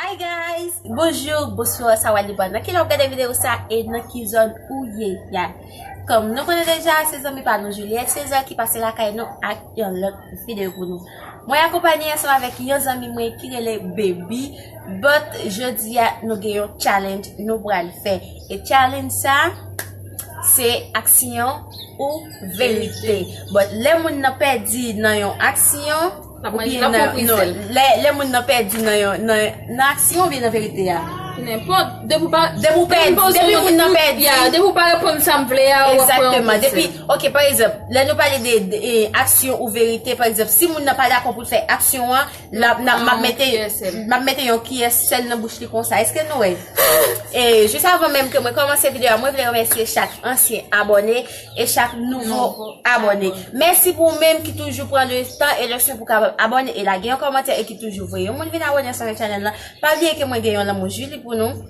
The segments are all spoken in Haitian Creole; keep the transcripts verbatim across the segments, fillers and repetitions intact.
Hi guys, bonjou, bonswa, sa w ap di bwa nan ki lè w ap gade videyo sa e nan ki zòn ou ye, ya. Kòm nou konnen deja, se zanmi pa nou Juliette César ki pase lakay nou ak yon lòt videyo pou nou. Mwen akonpanye ansanm avèk yon zanmi mwen ki rele Baby, but jodi a nou gen yon challenge nou pral fè. E challenge sa, se aksyon ou verite. But lè moun nan pèdi nan yon aksyon, oubyen nan, non, lè, lè moun nan pèdi nan yon, nan, nan aksyon oubyen nan verite a. Nenpòt. Depi w pa, depi w pèdi, depi moun nan pèdi. Ya, depi w pa reponn sa m vle a, w ap pran yon pwen sèl. Egzakteman. Depi, ok, pa egzanp, lè nou pale de, de, e, aksyon ou verite, pa egzanp, si moun nan pa dakò pou l fè aksyon an, l ap, n ap, m ap mete, m ap mete yon kiyès sèl nan bouch li konsa. Èske nou wè? E jis avan menm ke mwen kòmanse videyo a, mwen vle remèsye chak ansyen abòne e chak nouvo abòne. Mèsi pou ou menm ki toujou pran le tan e le swen pou kapab abòne e lage yon kòmantè e ki toujou voye yon moun vin abòne ansanm avèk chanèl lan. Pa bliye ke mwen gen yon lanmou Julie pou nou.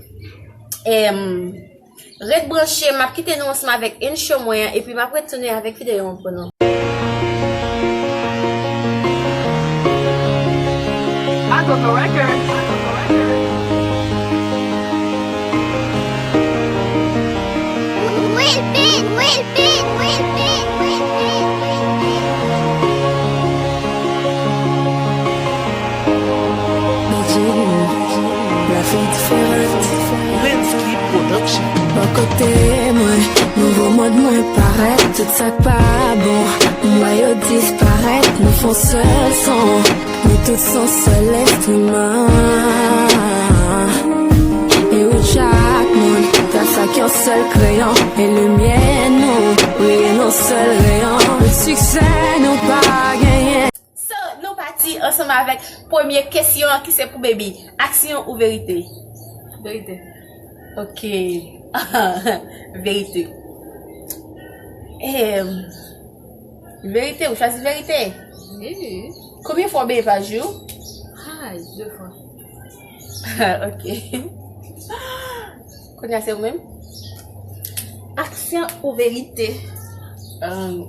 Em, ret branche, m ap kite nou ansanm avèk intro mwen an, epi m ap retounen avèk videyo an pou nou. Bò kote mwen, nouvo mòd mwen parèt, tout sa k pa bon, m wè yo disparèt, nou fè yon sèl son, nou tout se yon sèl enstriman. E ou chak moun, tras ak yon sèl kreyon, e limyè nou briye nan sèl reyon. Tout siksè nou pa genyen. So, nou pati ansanm avèk premye kesyon an ki se pou Baby. Aksyon ou verite? Verite. Ok. Verite. Em, verite, ou chwazi verite? Wi. Konbyen fwa w benyen pa jou? Ay, de fwa. Ok. Kounye a se ou menm? Aksyon ou verite? Ahn,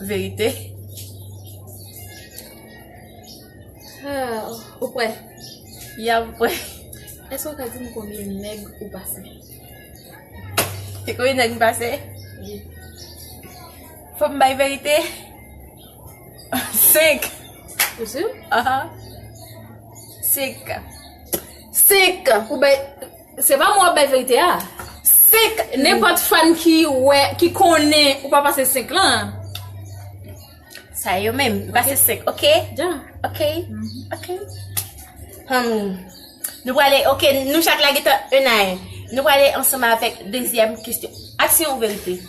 verite. Ah, ou prè? Ya, m prè. Èske w ka di m konbyen nèg ou pase? E konbyen nèg m pase? Wi. Fò m bay verite? Senk. Ou si? Aha. Senk. Senk. Ou bay, se pa mwen w ap bay verite a. Senk. Nenpòt fan ki wè, ki konnen ou pa pase senk lan. Sa yo menm, m pase senk, ok? Dja. Ok. Mhm. Ok. Hmm. Nou prale, ok, nou chak la gentan un a un. Nou prale ansanm avèk dezyèm kesyon. Aksyon ou verite?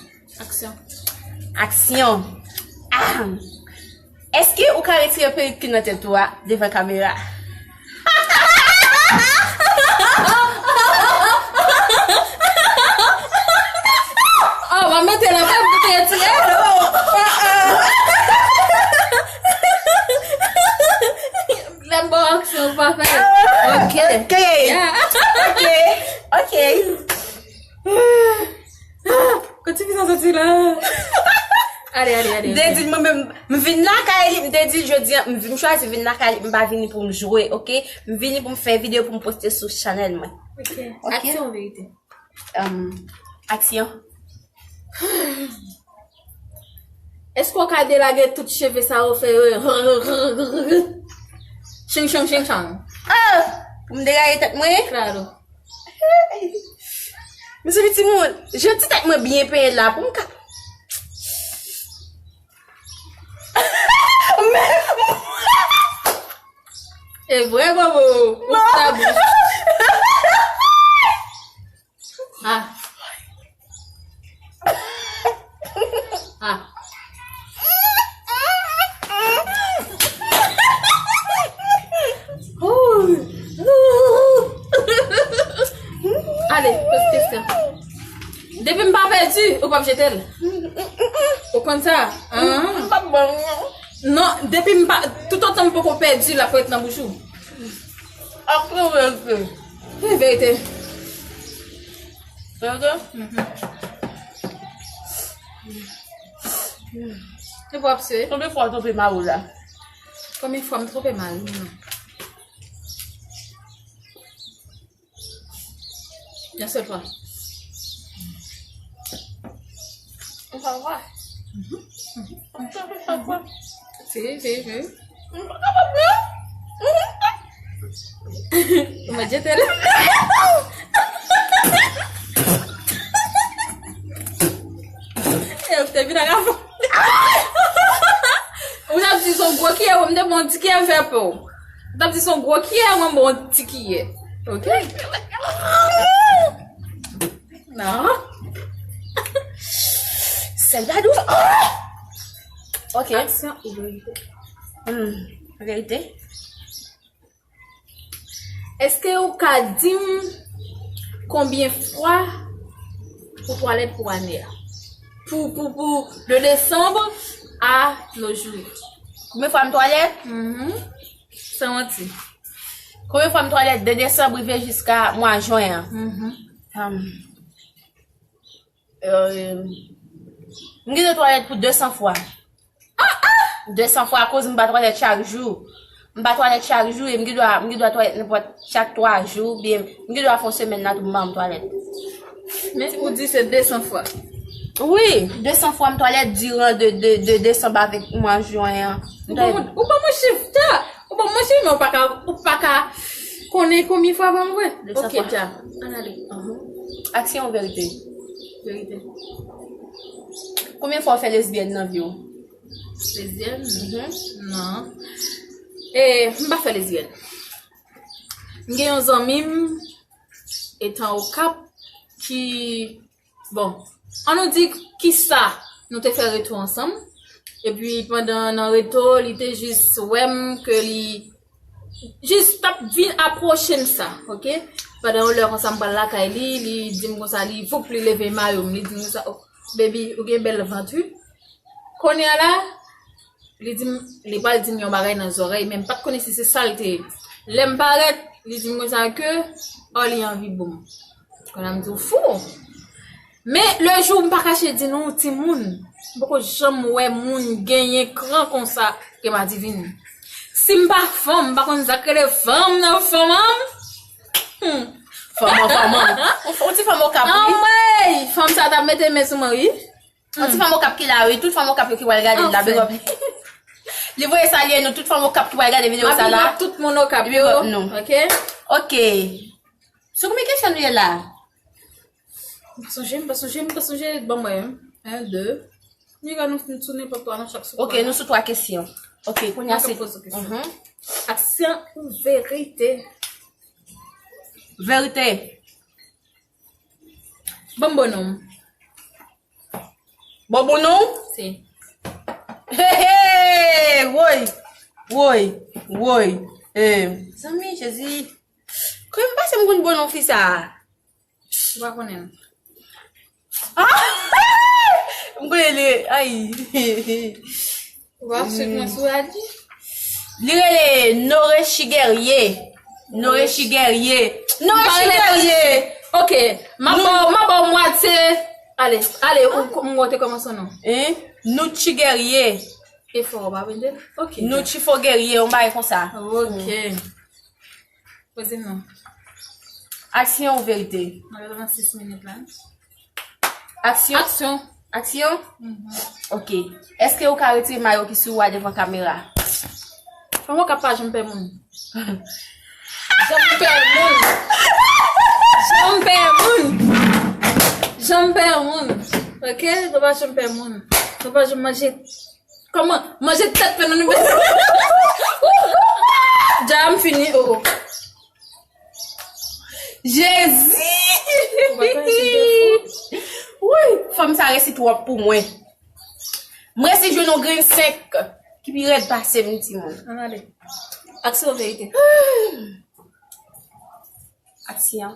Aksyon. Aksyon. Ah! Èske ou ka retire perik ki nan tèt ou a devan kamera? Oh, w ap mete la, fè m te retire. Lè m ba w aksyon, ou pa fè. Ok. Ok. Yeah. Ok. Ok. Kot ti fi sa soti la? Ale, ale, ale. M te di l mwen menm, m vin lakay li, m te di l jodi a, m, m chwazi vin lakay li, m pa vini pou m jwe, ok? M vini pou m fè videyo pou m poste sou chanèl mwen. Ok. Ok? Aksyon ou verite? Em, aksyon. Èske w ka delage tout cheve sa yo fè yo? Ching, ching, ching, chang. Ah! Pou m delage tèt mwen? Claro. Mezanmi timoun, jan ti tèt mwen byen penyen la pou m ka. E vre, bobo. Ou ta bouch. Ah. Ah. Ale, poze kesyon. Depi m pa pèdi, ou p ap jete l. Ou konn sa? An? M p ap ban w, non. Non, depi m pa, toutotan m poko pèdi, l ap ret nan bouch ou. Aksyon ou verite? E verite. Verite? Mhm. Se pou ap swe. Konbyen fwa w twonpe mari w la? Konbyen fwa m twonpe mari m nan? Yon sèl fwa. Yon sèl fwa. Si, si, si. Ou mèt jete l. E ou te vin ak afè. Ou t ap di se yon gwo kiyè, mwen m te pran yon ti kiyè, m fè pou ou. Ou t ap di se yon gwo kiyè, mwen m pran yon ti kiyè. Ok? Non. Sèl pa dous. Ok. Aksyon ou verite? Hmm, verite. Èske ou ka di m konbyen fwa ou twalèt pou ane a? Pou, pou, pou de desanm a nos jours. Konbyen fwa m twalèt? Mhm. San manti. Konbyen fwa m twalèt de desanm rive jiska mwa jen an? Mhm. Am, euh, m gen dwa twalèt pou de san fwa. De san fwa akoz m pa twalèt chak jou. M pa twalèt chak jou e m gen dwa, m gen dwa twalèt nenpòt chak twa jou, oubyen m gen dwa fè yon semèn nan tou m pa janm twalèt. Men ou di se de san fwa. Wi, de san fwa m twalèt diran de, de, de desanm avèk mwa jen an. Ou ban mwen, ou ban mwen chif, ta. Ou ban mwen chif, men ou pa ka, ou pa ka konnen konbyen fwa ban mwen. De san fwa. Ok, ta. Ann ale. Aksyon ou verite? Verite. Konbyen fwa ou fè lesbyèn nan vi w? Lesbyèn? Mhm. Non. E, m pa fè lesbyèn. M gen yon zanmi m, etan Okap, ki, bon, an nou di kisa nou te fè reto ansanm. Epi pandan nan reto, li te jis wè m ke li jis t ap vin apwoche m sa, ok? Pandan yon lè konsa m pral lakay li, li di m konsa, li voup, li leve mayo m, li di m konsa, "Oh, baby, ou gen bèl vant, wi." Kounye a la, li di m, li pral di m yon bagay nan zòrèy, men m pa t konnen si se sa l te ye. Lè m parèt, li di m konsa ke, oh, li anvi bon m. Kounye a m di w fou. Men, le jou m pa kache di nou, timoun, m poko janm wè moun genyen kran konsa ke Madivin. Si m pa fanm, m pa konn sa k rele fanm nan fanm an. Hmm. Fanm an, fanm an. On, on ti fanm Okap, wi. Anmwey! Fanm sa t ap mete men sou mwen, wi. On ti fanm Okap ki la, wi. Tout fanm Okap yo ki pral gade l la, big up. Li voye salye nou, tout fanm Okap ki pral gade videyo sa la. Big up tout moun Okap yo. Big up nou. Ok? Ok. Sou konbyen kesyon nou ye la? M pa sonje, m pa sonje, m pa sonje. Ban mwen. En, de. Nèg la, nou, nou sou nenpòt twa nan chak sou twa. Ok, nou sou twa kesyon. Ok, kounye a se. Mwen k ap poze w kesyon. Mhm. Aksyon ou verite? Verite. Ban m bon non m. Bon, bon non? Si. Hey, hey, woy, woy, woy. Eh, zanmi, Jezi. Kòman m pase m konn bon non fi sa a? Ou pa konnen l. Ah! M konnen li, ay. Ou ap swiv mwen sou Adi? Li rele Norechi Guerrier. Norechi Guerrier. Norechi Guerrier. Ok. M ap ba w, m ap ba w mwatye. Ale, ale, ou, m wè w te kòmanse non. Hein? Nouchi Guerrier. E fò w pa mete? Ok. Nouchi fò Guerrier, yon bagay konsa. Ok. Poze m non. Aksyon ou verite? Mwen gen trannsis minit la. Aksyon? Aksyon. Aksyon? Mhm. Ok. Èske ou ka retire mayo ki sou ou a devan kamera? Fanm Okap pa janm pè moun. Janm pè moun. Janm pè moun. Janm pè moun. Ok? Nou pa janm pè moun. Nou pa janm manje. Kòman? Manje tèt fè nan nou. Dja m fini, oh, oh. Jezi! Ou pa konn si de fou. Woy, fanm sa resi twòp pou mwen. Mwen resi jwenn yon grenn senk ki pi rèd pase m, timoun. Ann ale. Aksyon verite. Aksyon.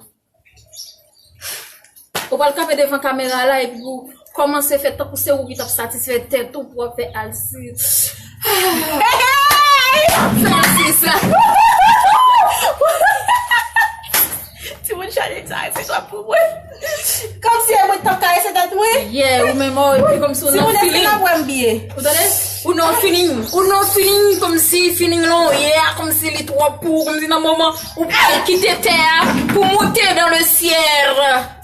Ou pral kanpe devan kamera la epi pou kòmanse fè tankou se ou ki t ap satisfè tèt ou pou w ap fè alsi. Fè alsi sa. Timoun, chanje sa, se twòp pou mwen. Kòmsi e mwen k t ap karese tèt mwen. Yeah, ou menm, oh, epi kòmsi ou nan feeling. Timoun, èske n ap wè m byen? Ou tande? Ou nan feeling. Ou nan feeling, kòmsi feeling lan w ye a, kòmsi li twòp pou ou, kòmsi nan moman ou pral kite tè a pou moute dans le ciel.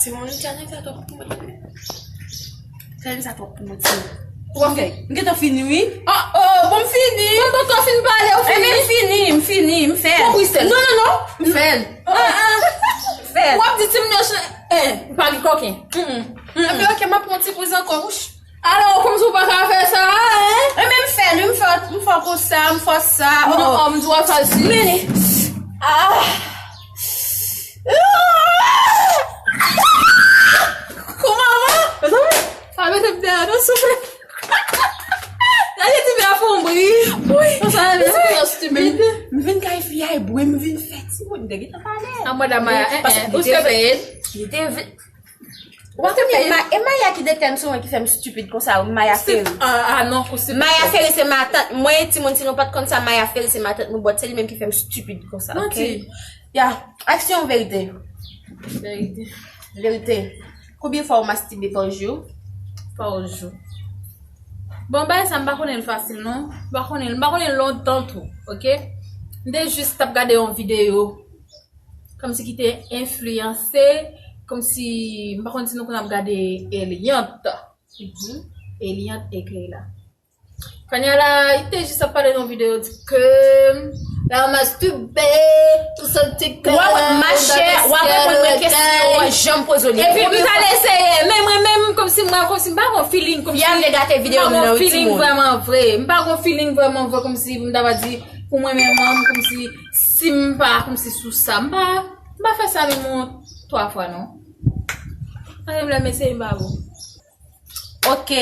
Timoun, Janita twòp pou mwen. Janita twòp pou mwen, timoun. Ou ap fè? M gentan fini, wi. Oh, oh, bon, m fini. Mwen poko fin pale, ou fini? Ebyen, m fini, m fini, m fè l. Bon, Christelle. Non, non, non. M fè l. Ah, ah. M fè l. W ap di timoun yo, eh, m pa gen kòken. Mm, mm, mm, mm. Ebyen, ok, m ap pran ti priz ankò, wouch. Alò, kòmsi w pa ka fè sa, en? Ebyen, m fè l, wi, m fè, m fè konsa, m fè sa. Oh, non, oh, m di w ap fè l si. Mene. Ah. Kouman, man? Mezanmi, pa mete m deyò, non, souple. Gade ti fi a fè yon bri. Wi. Konsa, mezanmi, mezanmi, stupid. M vin kay fi a e bwe, m vin fè timoun, m te gentan pale. A, madanm Maya, eh, eh, ou se veye. Li te vle. Ou pa konprann, e Maya ki detèn sou mwen ki fè m stupid konsa, Maya Ferry. Ah, ah, non, ou stupid. Maya Ferry se matant mwen, timoun, si nou pa t konn sa, Maya Ferry se matant mwen, but se li menm ki fè m stupid konsa, ok? Manti. Ya, aksyon, verite. Verite. Verite. Konbyen fwa ou mastibe pa jou? Pa jou. Bon, bagay sa, m pa konnen l fasil, non. M pa konnen l, m pa konnen l lontan tou, ok? M te jis t ap gade yon videyo. Kòmsi ki te enfliyanse, kòmsi, m pa konn si nou konn ap gade Eliante. Mhm. Eliante ekri la. Kounye a la, li te jis ap pale nan videyo, di ke la mastube, tout sa ti ke. Wè, wè, machè, w ap reponn mwen kesyon yo, jan m poze w li. Epi m t al eseye, men mwen menm, kòmsi mwen, kòmsi m pa gon feeling, kòmsi. Fi a vle gate videyo m nan, wi, timoun. M pa gon feeling vrèman vre, m pa gon feeling vrèman vre, kòmsi m ta va di, pou mwen menm, kòmsi, si m pa, kòmsi sou sa, m pa, m pa fè sa menm yon twa fwa, non. Sa menm lè m eseye, m pa bon. Ok.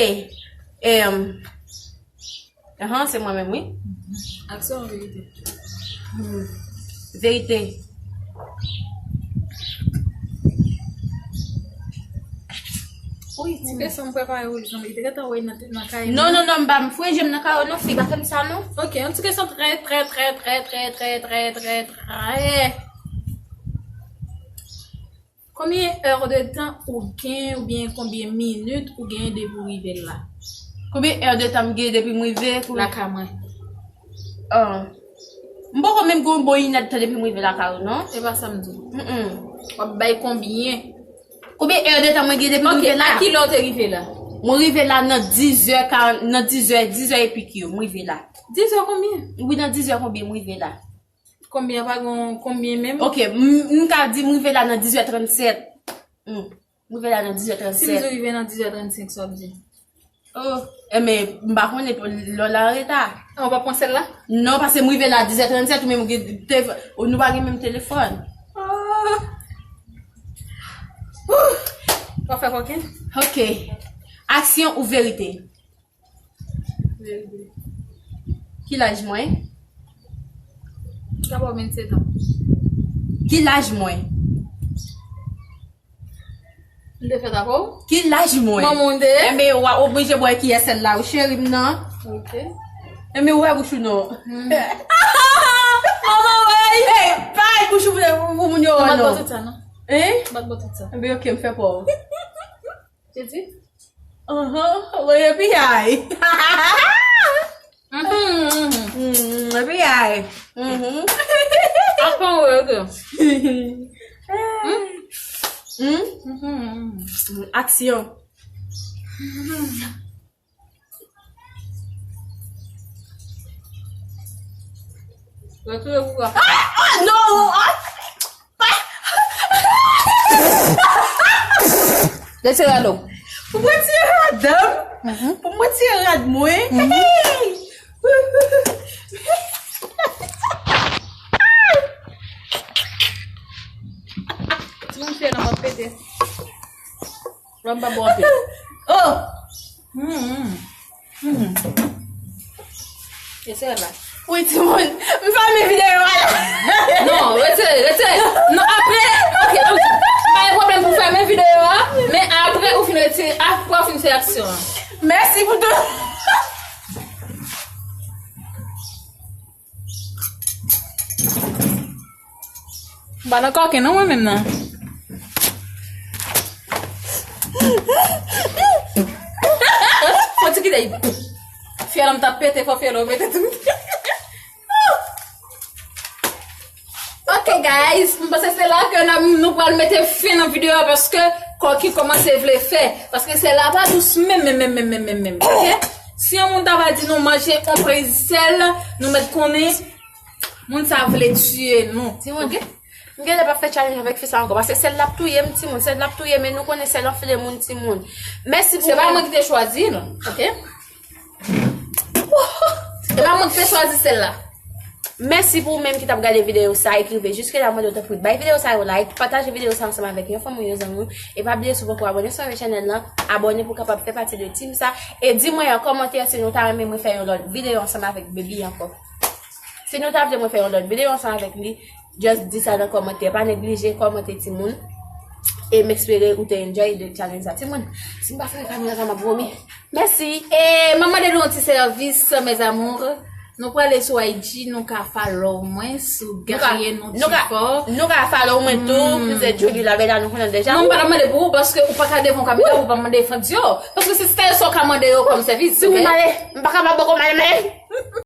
Em, ahan, se mwen menm, wi. Aksyon, verite. Hmm. Verite. Wi, ti kesyon m prepare pou li, janm li te gentan wè nan, nan kay. Non, non, non, m pa m fouye je m nan kay, non, fi, pa fè m sa, non. Ok, yon ti kesyon trè, trè, trè. Konbyen è de tan ou gen, oubyen konbyen minit ou gen depi w rive la? Konbyen è de tan m gen depi m rive? Lakay mwen. Ah. M poko menm gen yon bon inèdtan depi m rive lakay ou, non. E pa sa m di w. Mm-mm. W ap bay konbyen? Konbyen è de tan mwen gen depi m rive la? Ok, a kilè w te rive la? Mwen rive la nan dizè, nan dizè, dizè epi ki yo, mwen rive la. Dizè konbyen? Wi, nan dizè konbyen mwen rive la. Konbyen, pa gon konbyen menm? Ok, m, m ka di m rive la nan dizè trannsèt. Hmm. M rive la nan dizè trannsèt. Si m di w rive nan dizè trannsenk, sa w ap di? Oh, enben, m pa konnen pou lè w la an reta. Ah, w pa pran sèl la? Non, paske m rive la dizè trannsèt, ou menm ou gen telefòn, ou nou pa gen menm telefòn. Ah. W ap fè kòken? Ok. Aksyon ou verite? Verite. Ki laj mwen? Gabo, vennsenk an. Ki laj mwen? M te fèt avè w? Ki laj mwen? Manman w te ye? Enben, w a oblije bwè kiyè sèl la, wi, cheri m nan. Ok. Enben, ouvè bouch ou non. Hmm. Manman, wey! Hey, pa bouch ou pou, pou moun yo wè non. M pa t bwè tout sa, non. Hein? M pa t bwè tout sa. Enben, ok, m fè pa w. Titi? Ahan, woy, epi ay. Mhm, mhm. Mm, epi ay. Mhm. Apan, woy, ok. Hmm? Mhm, mhm. Aksyon. Retire pou wa. Ah, ah, non, ah. Retire rad ou. Pou mwen retire rad mwen. Mhm. Pou mwen retire rad mwen. Mhm. Hey! Timoun fè nan mwen pete. Lò m pa bò anpil. Oh! Hmm, hmm. Hmm. E se la. Wi, timoun. M fèmen videyo a la. Non, retire, retire. Non, apre. Ok, ok. Pa gen pwoblèm pou fèmen videyo a, men apre ou fin retire, apre ou fin fè aksyon an. Mèsi pou tout. M pa nan kòken non, mwen menm nan. Fò ti kite. Fyèl an m t ap pete, fò fyèl ou pete tou. Ok, Guys, m panse se la ke n ap, nou pral mete fen nan videyo a, paske kòki kòmanse vle fè. Paske sèl la pa dous menm, menm, menm, menm, menm, menm, menm, ok? Si yon moun ta va di nou manje yon prez sèl, nou mèt konnen moun sa vle tiye nou, ok? M genlè p ap fè challenge avèk fi sa ankò, paske sèl la ap touye m, timoun, sèl la ap touye m, e nou konnen sèl anfile moun, timoun. Mèsi pou Se pa mwen ki te chwazi l, ok? Se pa mwen ki te chwazi sèl la. Mèsi pou ou menm ki t ap gade videyo sa, e ki rive jiske la, mande w tanpri bay videyo sa yon like, pataje videyo sa ansanm avèk yon fanmi ou, yon zanmi w, e pa bliye si w poko abòne sou chanèl lan, abòne pou w kapab fè pati de team sa, e di mwen an kòmantè si nou ta renmen mwen fè yon lòt videyo ansanm avèk Baby ankò. Si nou ta vle mwen fè yon lòt videyo ansanm avèk li, just di sa nan kòmantè, pa neglije kòmante timoun, e m espere ou te enjoy de challenge sa timoun. Si m pa fè kamera sa m ap vomi. Mèsi. E m ap mande nou yon ti sèvis, mes amours. Nou prale sou I G, nou ka follow mwen sou Gaye nou ti fò. Nou ka follow mwen tou, m se Julie la, bèla nou konnen deja. Non, m pa ta mande pou ou, paske ou pa ka devan yon kamera pou pa mande fans yo. Paske se style sa w ka mande yo kòm sèvis. Si ou male, m pa kapab bòkò male male.